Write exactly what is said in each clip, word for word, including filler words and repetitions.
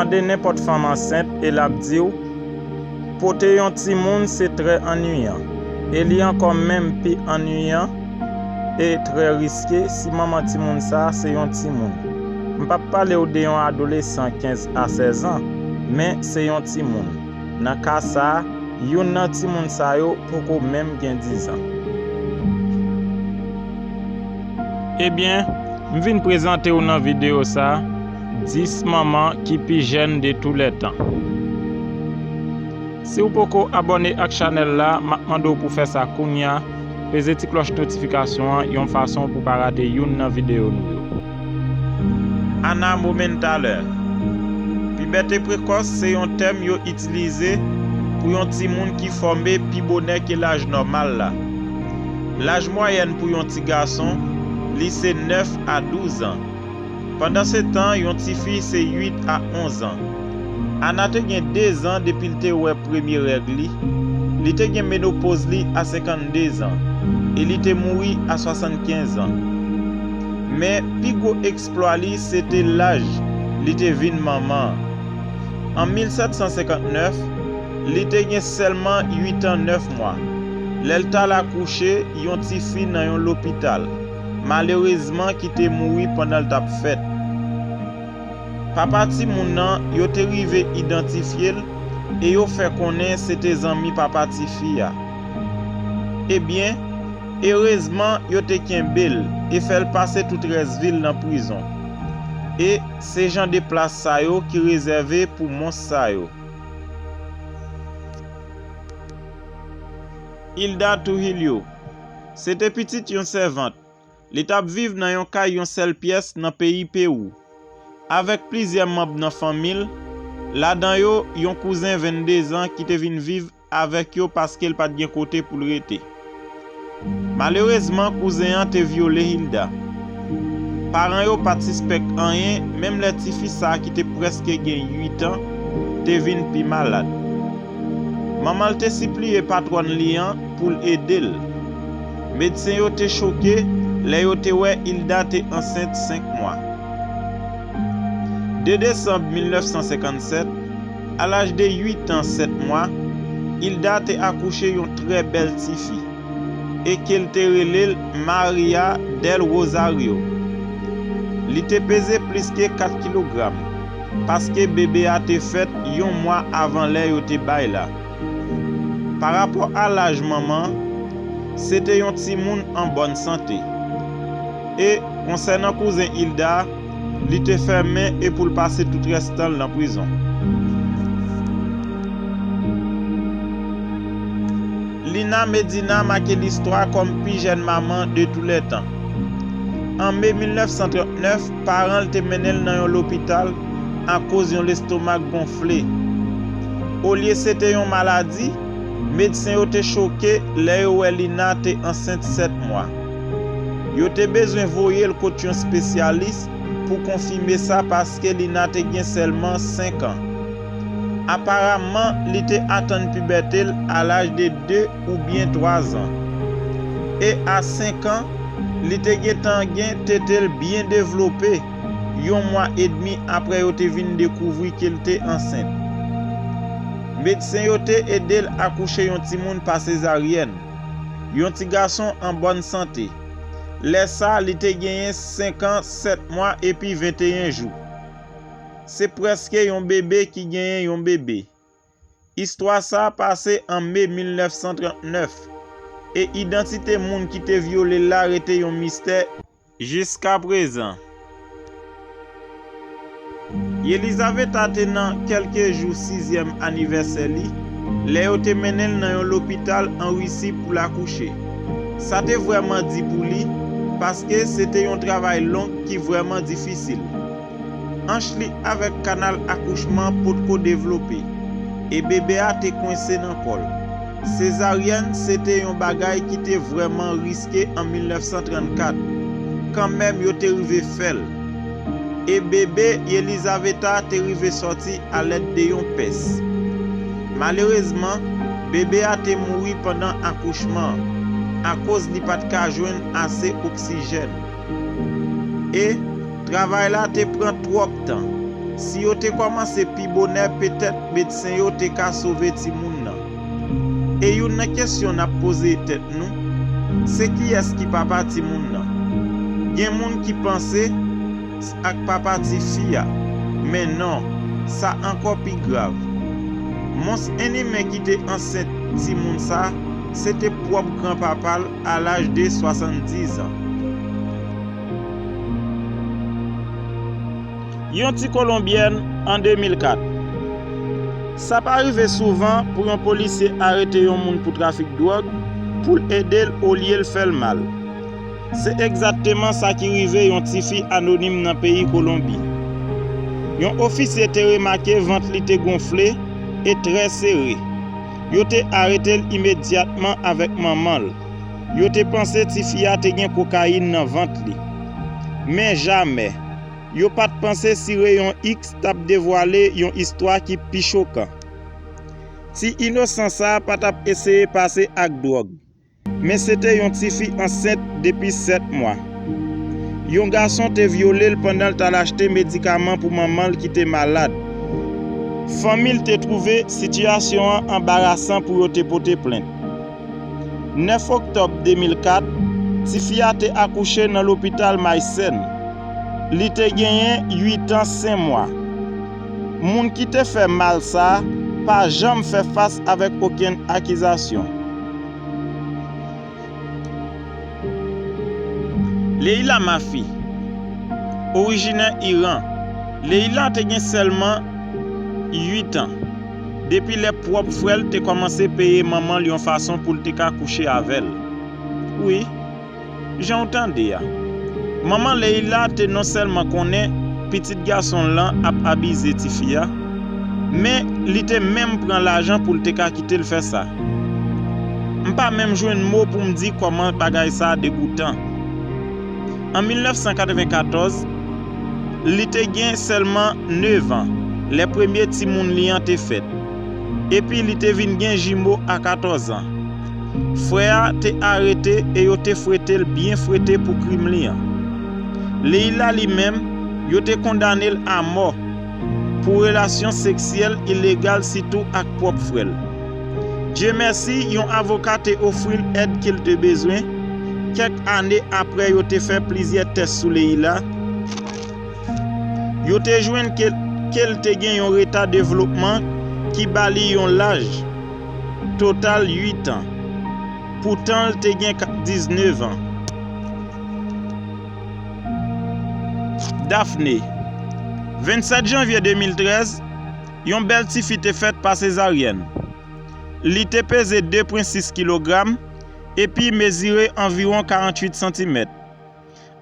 Mande nenpòt fanm ansent e l ap di w, pote yon timoun se trè annuyan, e li ankò menm pi annuyan e trè riske si manman timoun sa a se yon timoun. M p ap pale w de yon adolesan kenz a sèz an, men se yon timoun. Nan ka sa a, youn nan timoun sa yo poko menm gen diz an. Ebyen, m vin prezante w nan videyo sa a, dis manman ki pi jèn de tou lè tan. Si w poko abòne ak chanèl la, m ap mande w pou fè sa kounye a, peze ti klòch notifikasyon an yon fason pou w pa rate youn nan videyo nou yo. Anna Momentaler. Pibète prekòs se yon tèm yo itilize pou yon timoun ki fòme pi bonè ke laj nòmal la. Laj mwayèn pou yon ti gason, li se nèf a douz an. Pandansetan, yon tifi se uit a onz an. Anna te gen de zan depi l te wè premye règ li. Li te gen menopoz li a senkannde zan, e li te mouri a swasannkenz an. Men, pi gwo eksplwa li se te laj li te vin manman an. An mil sèt san senkannèf, li te gen sèlman uit an nèf mwa, lè l t al akouche yon tifi nan yon lopital, malerezman ki te mouri pandan l t ap fèt. Papa timoun nan, yo te rive idantifye l e yo fè konnen se te zanmi papa tifi a. Ebyen, erezman, yo te kenbe l e fè l pase tout rès vi l nan prizon. E se jan de plas sa yo ki rezève pou mons sa yo. Hilda Trujillo. Se te pitit yon sèvant. Li t ap viv nan yon kay yon sèl pyès nan peyi Pewou. Avèk plizyè manm nan fanmi l, ladan yo yon kouzen vennde zan ki te vin viv avèk yo paske l pa t gen kote pou l rete. Malerezman, kouzen an te vyole Hilda. Paran yo pa t sispèk anyen, menm lè tifi sa a ki te prèske gen uit an te vin pi malad. Manman l te sipliye patwòn li an pou l ede l. Medsen yo te choke lè yo te wè Hilda te ansent senk mwa. De desanm mil nèf san senkannsèt, a laj de uit an sèt mwa, Hilda te akouche yon trè bèl tifi e ke l te rele l Maria del Rosario. Li te peze plis ke kat kilogram, paske bebe a te fèt yon mwa avan lè yo te bay la. Parapò a laj manman an, se te yon timoun an bòn sante. E, konsènan kouzen Hilda a, li te fèmen e pou l pase tout rès tan l nan prizon. Lina Medina make listwa kòm pi jèn manman de tou lè tan. An me mil nèf san trannèf, paran l te mennen l nan yon lopital akoz yon lestomak gonfle. Olye se te yon maladi, medsen yo te choke lè yo wè Lina te ansent sèt mwa. Yo te bezwen voye l kot yon espesyalis pou konfime sa paske Lina te gen sèlman senk an. Aparamman, li te atann pibète l a laj de de oubyen twa zan. E a senk an, li te gentan gen tete l byen devlope, yon mwa edmi apre yo te vin dekouvri ke l te ansent. Medsen yo te ede l akouche yon timoun pa sezaryèn, yon ti gason an bòn sante. Lè sa a, li te genyen senk an, sèt mwa epi venteyen jou. Se prèske yon bebe ki genyen yon bebe. Istwa sa a pase an me mil nèf san trannèf, e idantite moun ki te vyole l la rete yon mistè jiskaprezan. Yelizaveta te nan kèlke jou sizyèm anivèsè li lè yo te mennen l nan yon lopital an Risi pou l akouche. Sa te vrèman di pou li, paske se te yon travay long ki vrèman difisil. Anch li avèk kanal akouchman potko devlope, e bebe a te kwense nan kò l. Sezaryèn se te yon bagay ki te vrèman riske an mil nèf san trannkat, kanmenm yo te rive fè l. E bebe Yelizaveta te rive sòti alèd de yon pès. Malerezman, bebe a te mouri pandan akouchman an, akoz li pa t ka jwenn ase oksijèn. E travay la te pran twòp tan. Si yo te kòmanse pi bonè, petèt medsen yo te ka sove timoun nan. E youn nan kesyon n ap poze tèt nou, se kiyès ki papa timoun nan? Gen moun ki panse ak papa tifi a, men non, sa ankò pi grav. Mons inimen ki te ansent timoun sa, se te pwòp granpapa l a laj de swasanndizan. Yon ti kolonbyèn an de mil kat. Sa pa rive souvan pou yon polisye arete yon moun pou trafik dwòg, pou l ede l olye l fè l mal. Se egzakteman sa ki rive yon tifi anonim nan peyi Kolonbi. Yon ofisye te remake vant li te gonfle e trè sere. Yo te arete l imedyatman avèk manman l. Yo te panse tifi a te gen kokayin nan vant li. Men jamè, yo pa t panse si reyon X t ap devwale yon istwa ki pi chokan. Ti inosan sa a pa t ap eseye pase ak dwòg, men se te yon tifi ansent depi sèt mwa. Yon gason te vyole l pandan l t al achte medikaman pou manman l ki te malad. Fanmi l te twouve sitiyasyon an anbarasan pou yo te pote plent. Nèf oktòb de mil kat, tifi a te akouche nan lopital Maysèn. Li te genyen uit an senk mwa. Moun ki te fè mal sa a pa janm fè fas avèk okenn akizasyon. Leila Mafi, orijinè Iran, Leila te gen sèlman uit an depi lè pwòp frè l te kòmanse peye manman l yon fason pou l te ka kouche avè l. Wi, jan w tande a. Manman Leila te non sèlman konnen pitit gason l lan ap abize tifi a, men li te menm pran lajan pou l te ka kite l fè sa. M pa menm jwenn mo pou m di kòman bagay sa a degoutan. An mil nèf san katrevenkatòz, li te gen sèlman nèf an lè premye timoun li an te fèt, epi li te vin gen jimo a katòz an. Frè a te arete e yo te frete l byen frete pou krim li an. Leila li menm, yo te kondane l a mò pou relasyon seksyèl ilegal, sitou ak pwòp frè l. Dye mèsi, yon avoka te ofri l èd ke l te bezwen. Kèk ane apre yo te fè plizyè tès sou Leila, yo te jwenn ke, ke l te gen yon reta devlopman ki ba li yon laj total uit an. Poutan, l te gen ka-, diznèf an. Daphné. Vennsèt janvye de mil trèz, yon bèl tifi te fèt pa sezaryèn. Li te peze de pwen sis kilogram epi mezire anviwon karanntuit santimèt.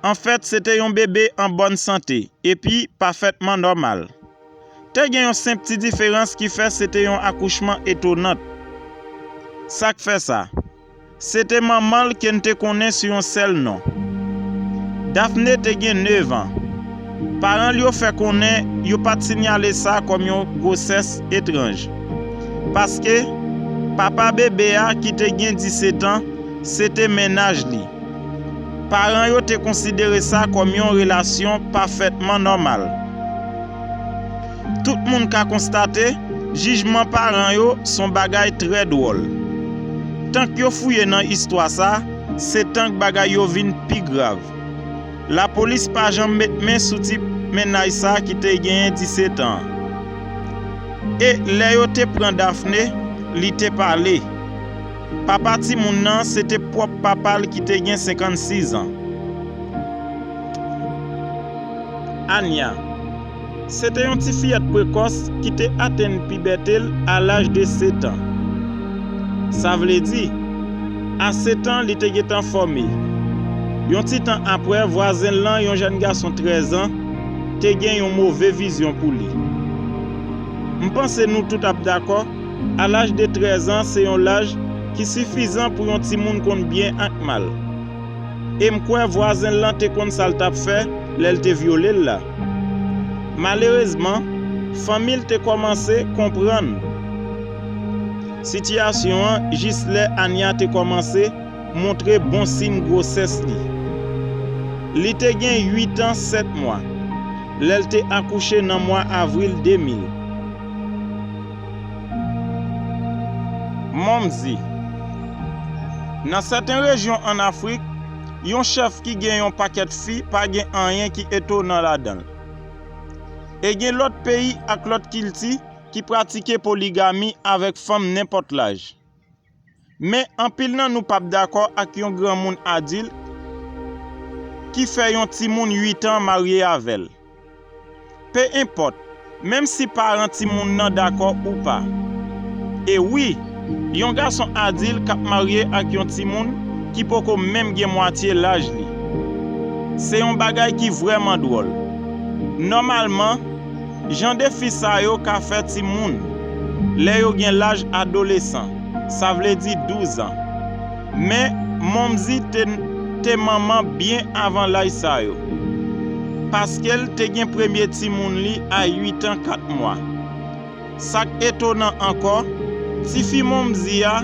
Anfèt, se te yon bebe an bòn sante epi pafètman nòmal. Te gen yon senp ti diferans ki fè se te yon akouchman etonant. Sa k fè sa? Se te manman l ke n te konnen sou yon sèl non. Daphné te gen nèf an. Paran l yo fè konnen yo pa t siyale sa kòm yon gwosès etranj, paske papa bebe a, ki te gen disèt an, se te mennaj li. Paran yo te konsidere sa kòm yon relasyon pafètman nòmal. Tout moun ka konstate, jijman paran yo s on bagay trè dwòl. Tank yo fouye nan istwa sa, se tank bagay yo vin pi grav. Lapolis pa janm met men sou ti mennaj sa ki te genyen disèt an. E lè yo te pran Daphné, li te pale. Papa timoun nan se te pwòp papa l ki te gen senkannsis an. Anya. Se te yon ti fiyèt prekòs ki te atenn pibète l a laj de sèt an. Sa vle di, a sèt an, li te gentan fòme. Yon ti tan apre, vwazen l lan, yon jèn gason trèz an, te gen yon move vizyon pou li. M panse nou tout ap dakò, a laj de trèz an, se yon laj ki sifizan pou yon timoun konn byen ak mal. E m kwè vwazen l lan te konn sa l t ap fè lè l te vyole l la. Malerezman, fanmi l te kòmanse konprann sitiyasyon an jis lè Anya te kòmanse montre bon siy gwosès li. Li te gen uit an sèt mwa. lè l te akouche nan mwa avril de mil. Momzi. Nan sèten rejyon ann Afrik, yon chèf ki gen yon pakèt fi pa gen anyen ki etonan ladan l. E gen lòt peyi ak lòt kilti ki pratike poligami avèk fanm nenpòt laj. Men, anpil nan nou p ap dakò ak yon granmoun adilt ki fè yon timoun uit an marye avè l. Pe enpòt, menm si paran timoun nan dakò ou pa. E wi, yon gason adilt k ap marye ak yon timoun ki poko menm gen mwatye laj li. Se yon bagay ki vrèman dwòl. Nòmalman, jan de fi sa yo ka fè timoun lè yo gen laj adolesan, sa vle di douz an. Men, Momzi te, te manman byen avan laj sa yo, paske l te gen premye timoun li a uit an kat mwa. Sa k etonan ankò, tifi Momzi a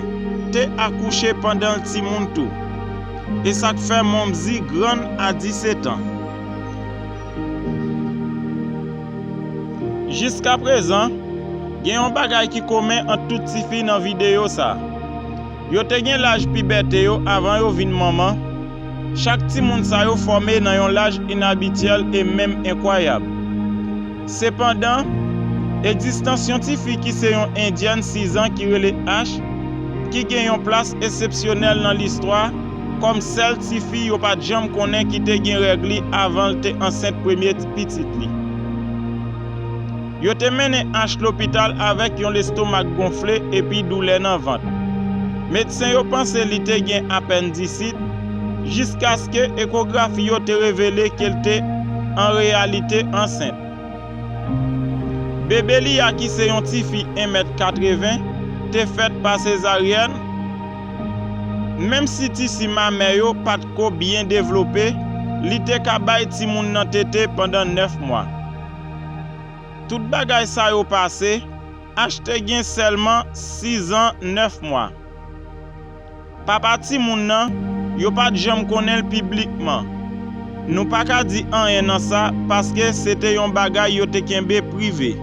te akouche pandan l timoun tou, e sa k fè Momzi grann a disèt an. Jiskaprezan, gen yon bagay ki komen ant tout tifi nan videyo sa a. Yo te gen laj pibète yo avan yo vin manman. Chak timoun sa yo fòme nan yon laj inabityèl e menm enkwayab. Sepandan, egzistans yon tifi ki se yon endyèn sis an ki rele Ash, ki gen yon plas eksepsyonèl nan listwa kòm sèl tifi yo pa t janm konnen ki te gen règ li avan l te ansent premye pitit li. Yo te mennen Ash lopital avèk yon lestomak gonfle epi doulè nan vant. Medsen yo panse li te gen apendisit, jiskaske ekografi yo te revele ke l te an reyalite ansent. Bebe li a, ki se yon tifi en mèt katreven, te fèt pa sezaryèn. Menm si tisi mamè yo pa t ko byen devlope, li te ka bay timoun nan tete pandan nèf mwa. Tout bagay sa yo pase, Ash te gen sèlman sis an nèf mwa. Papa timoun nan, yo pa t janm konnen l piblikman. Nou pa ka di anyen nan sa, paske se te yon bagay yo te kenbe prive.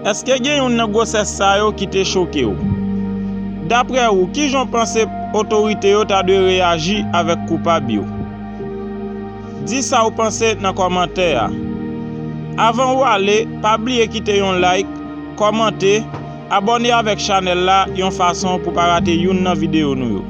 Èske gen youn nan gwosès sa yo ki te choke w? Daprè ou, kijan w panse otorite yo ta dwe reyaji avèk koupab yo? Di sa w panse nan kòmantè a. Avan ou ale, pa bliye kite yon like, kòmante, abòne avèk chanèl la yon fason pou pa rate youn nan videyo nou yo.